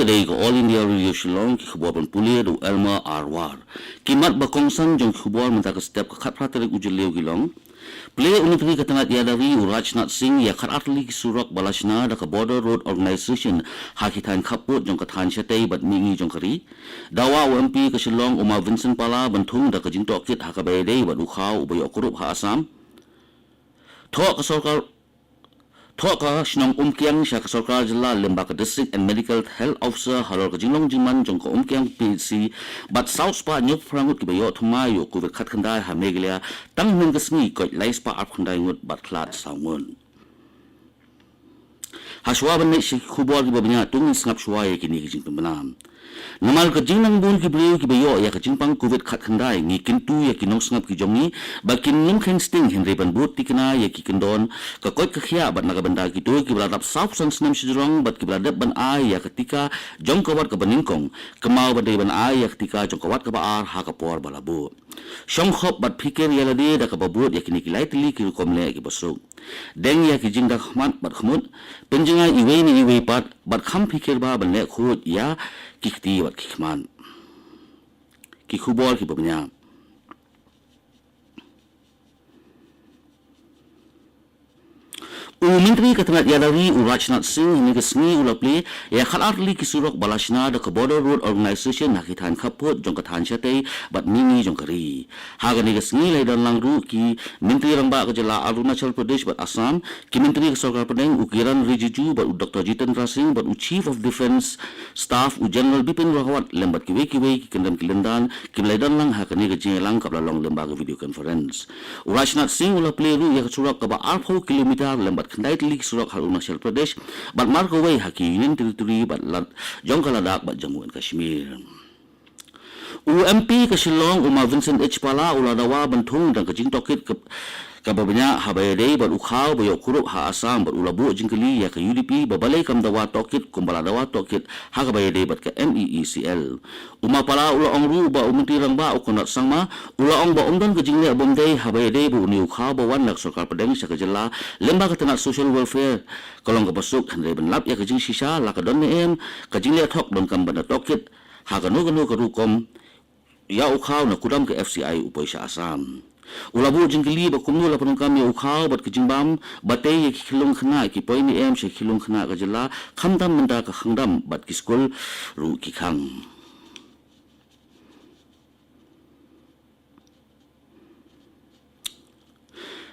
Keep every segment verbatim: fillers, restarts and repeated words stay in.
Dei ka All India Radio Shillong, ki khubor ban pule da u Elmer R War. Ki mat ba kongsan jong ki khubor mynta ka step ka khatphra tarik u Jylliew ki long. Plie u Myntri ka tnat ïada ri u Rajnath Singh ïa khatar tylli ki surok ba la shna da ka Border Road Organisation ha ki thaiñ khappud jong ka thaiñ shatei bad mihngi jong ka ri. Dawa u M P ka Shillong u Ma Vincent Pala ban thung da ka jingtohkit ha kaba ïadei bad u khaw uba ïoh kurup ha Assam. Thoh ka sorkar Thoh ka shnong Umkiang sha ka sorkar jylla lyngba ka District and Medical Health Officer halor ka jinglong jingman jong ka Umkiang P H C bad saw spah hynñiew phra ngut kiba ïoh thymmai ïa u Covid khatkhyndai ha Meghalaya tang hynnin ka sngi, koit lai spah arphew khyndai ngut bad khlad saw ngut. Hashwa ban leit sha ki khubor kiba bniah, to ngin sngap shwa ïa kine ki jingpynbna. Namar ka jingnang bun ki briew kiba ïoh ïa ka jingpang Covid khatkhyndai, ngi kyntu ïa ki nongsngap ki jong ngi ba kin nym kheiñ sting hynrei ban bud thikna ïa ki kyndon ka koit ka khiah bad na ka bynta kito kiba la dap sawphew san snem shajrong bad kiba la dep ban ai ïa ka tika jong ka wat kaba nyngkong, kynmaw ban dei ban ai ïa ka tika jong ka wat kaba ar ha ka por ba la buh. Shong khop bad pyrkhat ïa lade da kaba bud ïa kine ki lai tylli ki rukom leh kiba suk. Deng ïa ki jingdon khmat bad khmut, pynjngai iwei na iwei pat bad kham pyrkhat ba ban leh khuid ïa ki kti bad ki khmat. Ki khubor kiba bniah. U Myntri ka tnat ïada ri u Rajnath Singh hynne ka sngi u la plie ïa khatar tylli ki surok ba la shna da ka Border Road Organisation ha ki thaiñ khappud jong ka thaiñ shatei bad mihngi jong ka ri. Ha kane ka sngi la ïadon lang ruh ki Myntri Rangbah ka jylla Arunachal Pradesh bad Assam, ki Myntri ka sorkar pdeng u Kiren Rijiju bad u Doctor Jitendra Singh bad u Chief of Defence Staff u General Bipin Rawat lem bad kiwei kiwei ki kyndem ki lyndan kiba la ïadon lang ha kane ka jingïalang kaba la long lyngba ka video conference. U Rajnath Singh u la plie ruh ïa ka surok kaba arphew kilometer lem bad khyndai tylli ki surok ha Arunachal Pradesh bad mar kawei ha ki Union Territory bad lad jong ka Ladakh bad Jammu and Kashmir. U M P ka Shillong u Ma Vincent H Pala u la dawa ban thung da ka jingtohkit ka, kaba bniah haba ïadei bad u khaw ba ïoh kurup ha Assam bad u la buh jingkylli ïa ka U D P ba balei kam dawa tohkit kumba la dawa tohkit ha kaba ïadei bad ka M E E C L. U Ma Pala u la ong ruh ba u Myntri Rangbah u Conrad Sangma u la ong ba ym don ka jingleh bymdei haba ïadei bad une u khaw ba wan na ka sorkar pdeng sha ka jylla lyngba ka tnat Social Welfare. Ka long kaba suk hynrei ban lap ïa ka jingshisha la ka don ne em ka jingleh thok donkam ban da tohkit ha kano kano ka rukom ïa u khaw na kudam ka F C I u poi sha Assam. U la buh jingkylli ba kumno la pyndonkam ïa u khaw bad ka jingbam ba tei ïa ki khyllung khynnah ki poi ne em sha ki khyllung khynnah ka jylla, khamtam mynta ka khang dam bad ki skul ruh ki khang.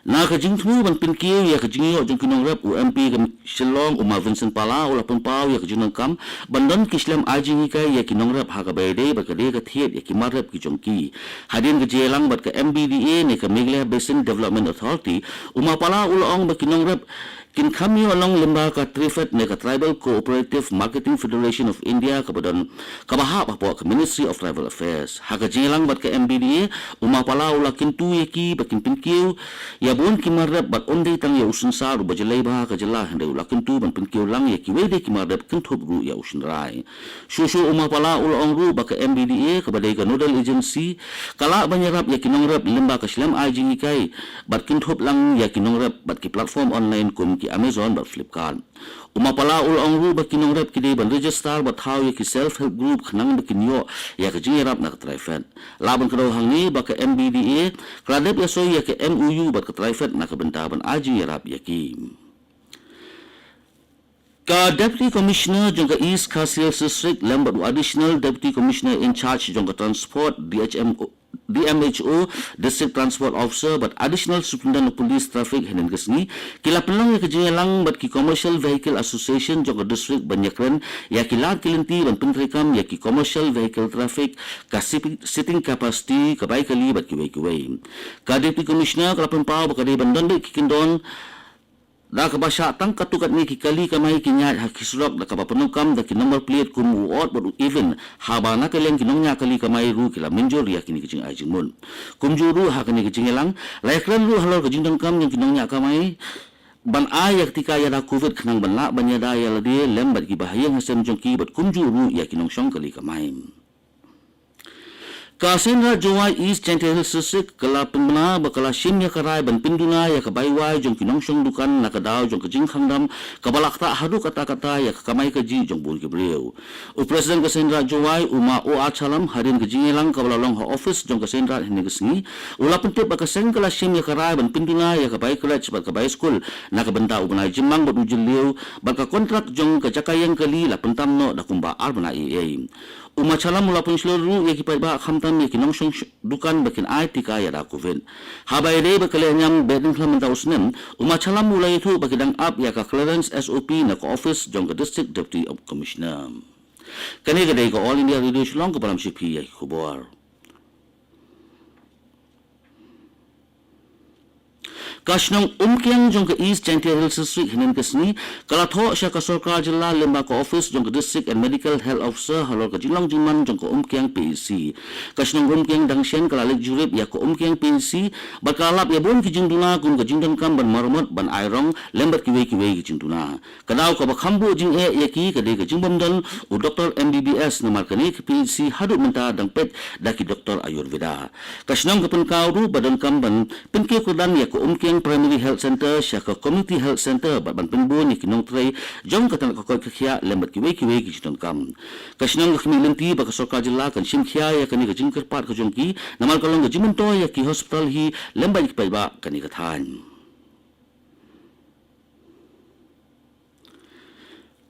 Na ka jingthmu ban pynkiew ïa ka jingïoh jong ki nongrep, u M P ka Shillong u Ma Vincent Pala u la pynpaw ïa ka jingdonkam ban don ki shlem ai jinghikai ïa ki nongrep ha kaba ïadei bad ka dei ka thied ïa ki mar rep ki jong ki. Hadien ka jingïalang bad ka M B D A ne ka Meghalaya Basin Development Authority, u Ma Pala u la ong ba ki nongrep kin kham ïoh long lyngba ka TRIFED ne ka Tribal Cooperative Marketing Federation of India kaba don, kaba hap hapoh ka Ministry of Tribal Affairs. Ha ka jingïalang bad ka M B D A, u Ma Pala u la kyntu ïa ki ba kin pynkiew ïa bun ki mar rep bad ym dei tang ïa u synsar uba jlei bha ha ka jylla hynrei u la kyntu ban pynkiew lang ïa kiwei de ki mar rep kynthup ruh ïa u shynrai. Shuh shuh u Ma Pala u la ong ruh ba ka M B D A kaba dei ka nodal agency ka lah ban ïarap ïa ki nongrep lyngba ka shlem ai jinghikai bad kynthup lang ïa ki nongrep bad ki platform online kum ki Amazon bad Flipkart. U Ma Pala u la ong ruh ba ki nongrep ki dei ban register bad thaw ïa ki self help group khnang ba kin ïoh ïa ka jingïarap na ka TRIFED. Lah ban kdew hangne ba ka M B D A ka la dep ïasoi ïa ka M O U bad ka TRIFED na ka bynta ban ai jingïarap ïa ki. Ka Deputy Commissioner jong ka East Khasi Hills District lem bad u Additional Deputy Commissioner in charge jong ka Transport, D H M O, D M H O, District Transport Officer bad Additional Superintendent of Police Traffic hynnin ka sngi ki la pynlong ïa ka jingïalang bad ki Commercial Vehicle Association jong ka district ban ïakren ïa ki lad ki lynti ban pyntreikam ïa ki commercial vehicle traffic, ka sipi-, seating capacity, ka bai kali bad kiwei kiwei. Ka Deputy Commissioner ka la pynpaw ba ka dei ban don beit ki kyndon da kaba shah tang katto katne ki kali kamai ki ñiah ha ki surok da kaba pyndonkam da ki number plate kum u odd bad u even, haba na ka liang ki nongñiah kali kamai ruh ki la mynjur ïa kine ki jingai jingmut. Kumjuh ruh ha kane ka jingïalang la ïakren ruh halor ka jingdonkam jong ki nongñiah kamai ban ai ïa ka tika ïada Covid khnang ban lah ban ïada ïa lade lem bad kiba ha ïing ha sem jong ki bad kumjuh ruh ïa ki nongshong kali kamai. Ka Seiñraij Jowai East Jaintia Hills District ka la pynbna ba ka la shim ïa ka rai ban pynduna ïa ka bai wai jong ki nongshong dukan na ka daw jong ka jingkhang dam kaba la ktah haduh katta katta ïa ka kamai kajih jong bun ki briew. U President ka Seiñraij Jowai, u Ma O R Challam, hadien ka jingïalang kaba la long ha office jong ka Seiñraij hynne ka sngi, u la pyntip ba ka seng ka la shim ïa ka rai ban pynduna ïa ka bai college bad ka bai skul na ka bynta u bnai jymmang bad u jylliew, bad ka kontrak jong ka jaka ïeng kali la pyntam noh da kumba ar bnai ei ei. U Ma Challam u la pynshlur ruh ïa ki paidbah khamtam ïa ki nongshong sh- dukan ba kin ai tika ïada Covid. Haba ïadei bad ka lehniam Behdeiñkhlam mynta u snem, u Ma Challam u la ïathuh ba ki dang ap ïa ka clearance S O P na ka office jong ka District Deputy Commissioner. Kane ka dei ka All India Radio Shillong kaba lam sha phi ïa ki khubor. Ka shnong Umkiang jong ka East Jaintia Hills District hynnin ka sngi ka la thoh sha ka sorkar jylla lyngba ka office jong ka District and Medical Health Officer halor ka jinglong jingman jong ka Umkiang P H C. Ka shnong Umkiang dang shen ka la leit jurip ïa ka Umkiang P H C bad ka la lap ïa bun ki jingduna kum ka jingdonkam ban maramot, ban ai rong lem bad kiwei kiwei ki jingduna. Ka daw kaba kham buh jingeh ïa ki ka dei ka jingbym don u doktor M B B S, namar kane ka P H C haduh mynta dang peit da ki doktor Ayurveda. Ka shnong ka pynpaw ruh ba donkam ban pynkiew kyrdan ïa ka Umkiang Primary Health Centre sha ka Community Health Centre bad ban pynbun ïa ki nongtrei jong ka tnat ka koit ka khiah lem bad kiwei kiwei ki jingdonkam. Ka shnong ka khmih lynti ba ka sorkar jylla kan shim khia ïa kane ka jingkyrpad ka jong ki, namar ka long ka jingmyntoi ïa ki hospital hi lem bad ïa ki paidbah kane ka thaiñ.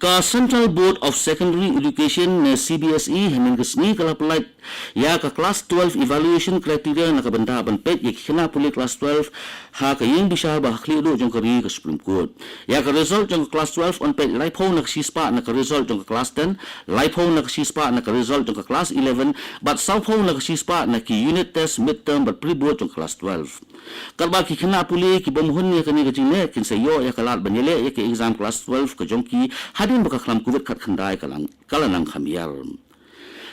Ka Central Board of Secondary Education ne C B S E hynnin ka sngi ka la pyllait ïa ka Class twelve Evaluation Criteria na ka bynta ban peit ïa ki khynnah pule Class twelve ha ka ïing bishar ba ha khlieh duh jong ka ri, ka Supreme Court. Ïa ka result jong ka Class twelve yn peit laiphew na ka shispah na ka result jong ka Class ten, laiphew na ka shispah na ka result jong ka Class eleven, bad sawphew na ka shispah na ki unit test, midterm bad pre-board jong ka Class twelve. Katba ki khynnah pule ki bym hun ïa kane ka jingleh kin sa ïoh ïa ka lad ban ïaleh ïa ka exam Class twelve ka jong ki hadien ba ka khlam Covid khatkhyndai ka la nang kham ïar.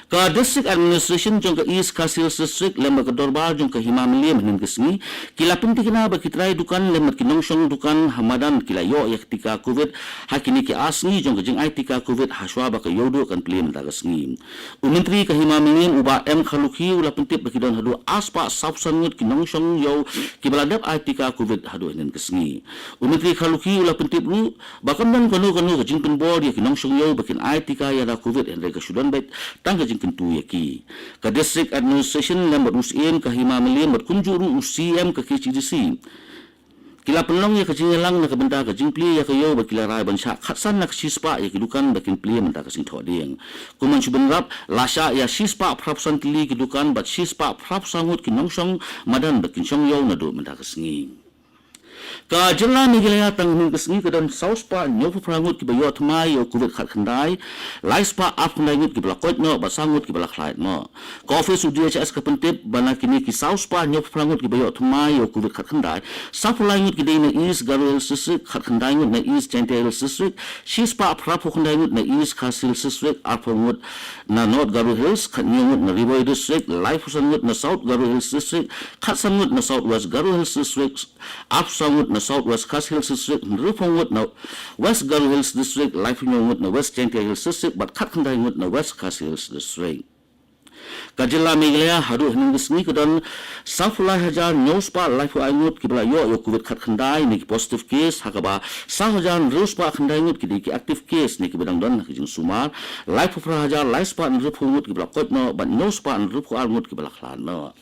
Ka District Administration jong ka East Khasi Hills District lem bad ka dorbar jong ka Hima Mylliem hynnin ka sngi ki la pynthikna ba ki trai dukan lem bad ki nongshong dukan ha madan ki la ïoh ïa ka tika Covid ha kine ki ar sngi jong ka jingai tika Covid hashwa ba ka ïewduh kan plie mynta ka sngi. U Myntri ka Hima Mylliem u Bah M Kharlukhi u la pyntip ba ki don haduh arspah sawphew san ngut ki nongshong ïew kiba la dep ai tika Covid haduh hynnin ka sngi. U Myntri Kharlukhi u la pyntip ruh ba kam don kano kano ka jingpynbor ïa ki nongshong ïew ba kin ai tika ïada Covid, hynrei ka shu don beit tang ka jingkyntu ïa ki. Ka District Administration lem bad u Syiem ka Hima Mylliem bad kumjuh ruh u C E M ka K H A D C ki la pynlong ïa ka jingïalang na ka bynta ka jingplie ïa ka ïew bad ki la rai ban shah khatsan na ka shispah ïa ki dukan ba kin plie mynta ka Sngi Thohdieng. Kum ban shu bynrap, la shah ïa shispah phraphew san tylli ki dukan bad shispah phraphew saw ngut ki nongshong madan ba kin shong ïew naduh mynta ka sngi. Ka jylla Meghalaya tang hynnin ka sngi ka don sawspah hynñiewphew phra ngut kiba ïoh thymmai ïa u Covid khatkhyndai, laispah arphew khyndai ngut kiba la koit noh bad saw ngut kiba la khlad noh. Ka office u D H S ka pyntip ba na kine ki sawspah hynñiewphew phra ngut kiba ïoh thymmai ïa u Covid khatkhyndai, sawphew lai ngut ki dei na East Garo Hills District, khatkhyndai ngut na East Jaintia Hills District, shispah phraphew khyndai ngut na East Khasi Hills District, arphew ngut na North Garo Hills, khathynñiew ngut na Ri Bhoi District, laiphew san ngut na South Garo Hills District, khatsan ngut na South West Garo Hills District, arphew saw ngut na South West Khasi Hills District, hynriewphew ngut na West Garo Hills District, laiphew hynñiew ngut na West Jaintia Hills District bad khatkhyndai ngut na West Khasi Hills District. Ka jylla Meghalaya haduh hynnin ka sngi ka don sawphew lai hajar hynñiewspah laiphew ar ngut kiba la ïoh ïa u Covid khatkhyndai ne ki positive case, ha kaba saw hajar hynriewspah khyndai ngut ki dei ki active case ne kiba dang don ha ka jingsumar, laiphew phra hajar laispah hynriewphew ngut kiba la koit noh bad hynñiewspah hynriewphew ar ngut kiba la khlad noh.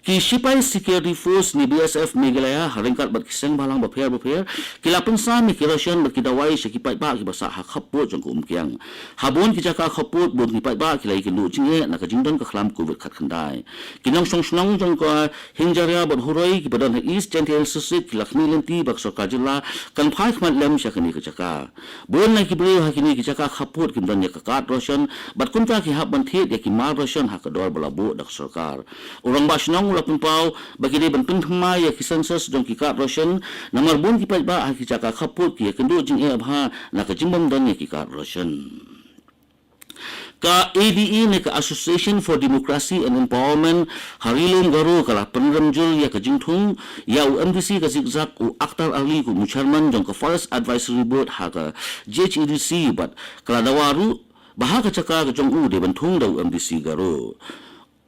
Ki shipai Security Force ne B S F Meghalaya ha ryngkat bad ki seng bhalang bapher bapher ki la pynsam ïa ki ration bad ki dawai sha ki paidbah kiba sah ha khappud jong ka Umkiang. Ha bun ki jaka khappud bun ki paidbah ki la ïakynduh jingeh na ka jingdon ka khlam Covid khatkhyndai. Ki nongshong shnong jong ka Hingjaria bad Huroi kiba don ha East Jaintia Hills District ki la khmih lynti ba ka sorkar jylla kan phai khmat lem sha kane ka jaka. Bun na ki briew ha kine ki jaka khappud kim don ïa ka card ration bad kumta ki hap ban thied ïa ki mar ration ha ka dor ba la buh da ka sorkar. U rangbah shnong u la pynpaw ba ki dei ban pynthymmai ïa ki census jong ki card ration, namar bun ki paidbah ha ki jaka khappud ki ïakynduh jingeh bha na ka jingbym don ïa ki card ration. Ka A D E ne ka Association for Democracy and Empowerment ha Ri Lum Garo ka la pynrem jur ïa ka jingthung ïa u M D C ka Zikzak, u Akhtar Ali, kum u chairman jong ka Forest Advisory Board ha ka G H A D C, bad ka la dawa ruh ba ha ka jaka ka jong u dei ban thung da u M D C Garo.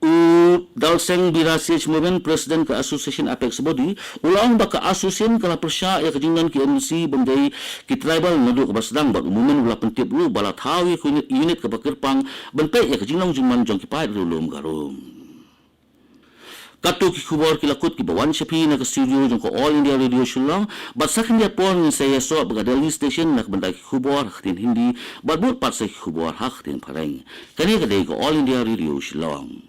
U Dalseng Bira Sage Momin, President ka Association Apex Body, u la ong ba ka Association ka la pyrshah ïa ka jingdon ki MDC ban dei ki tribal naduh kaba sdang, bad u Momin u la pyntip ruh ba la thaw ïa ka unit, unit kaba kyrpang ban peit ïa ka jinglong jingman jong ki paid riewlum Garo. Katto ki khubor ki la kut kiba wan sha phi na ka studio jong ka All India Radio Shillong, bad sa khyndiat por ngin sa ïasoh bad ka Delhi Station na ka bynta ki khubor ha ktien Hindi, bad bud pat sa ki khubor ha ktien Phareng. Kane ka dei ka All India Radio Shillong.